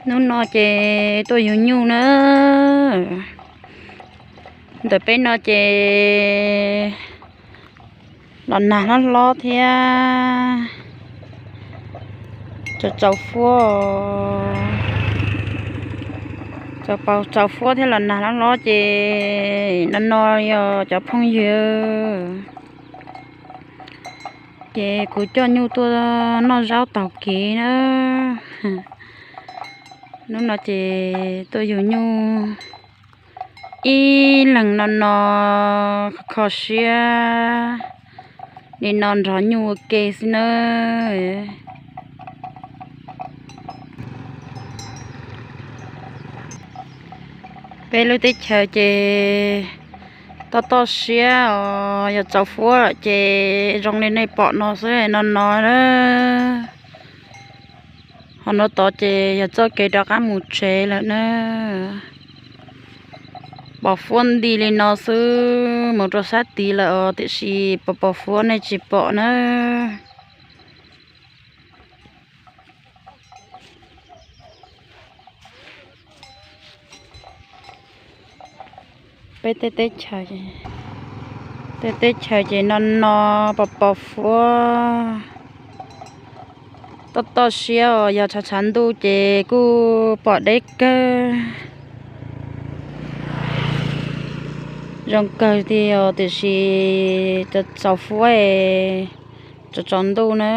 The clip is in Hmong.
Hnub no ces tuaj yug nyuj na. Ntawm peb no ces los nag hlob hlob thiab tsaus tsaus fuab, tsaus fuab thiab los nag hlob hlob ces no no yog cov phooj ywg, ces kuv coj nyuj tuaj noj zaub taug kev na. Hnub no ces tuaj yug nyuj ib leeg no no kho siab li no nrog nyuj ua ke xwb na. Peb lub teb chaws ces toj toj siab os, yog tsaus fuab lawm ces zoo li nej pom no xwb no no na. Ho no tod ces yog txoj kev rov qab mus tsev lawm na. Pos fuab nti li no xwb, mus rau sab tid lawm os, tiam sis pos pos fuab nej tsis pom na. Peb tej teb chaws, tej teb chaws ces no no pos pos fuab, toj toj siab os, yog tshav tshav ntuj ces kuj pom deb kawg, zoo kawg tiag os, tiam sis tsaus tsaus fuab, tsaus tsaus ntuj na.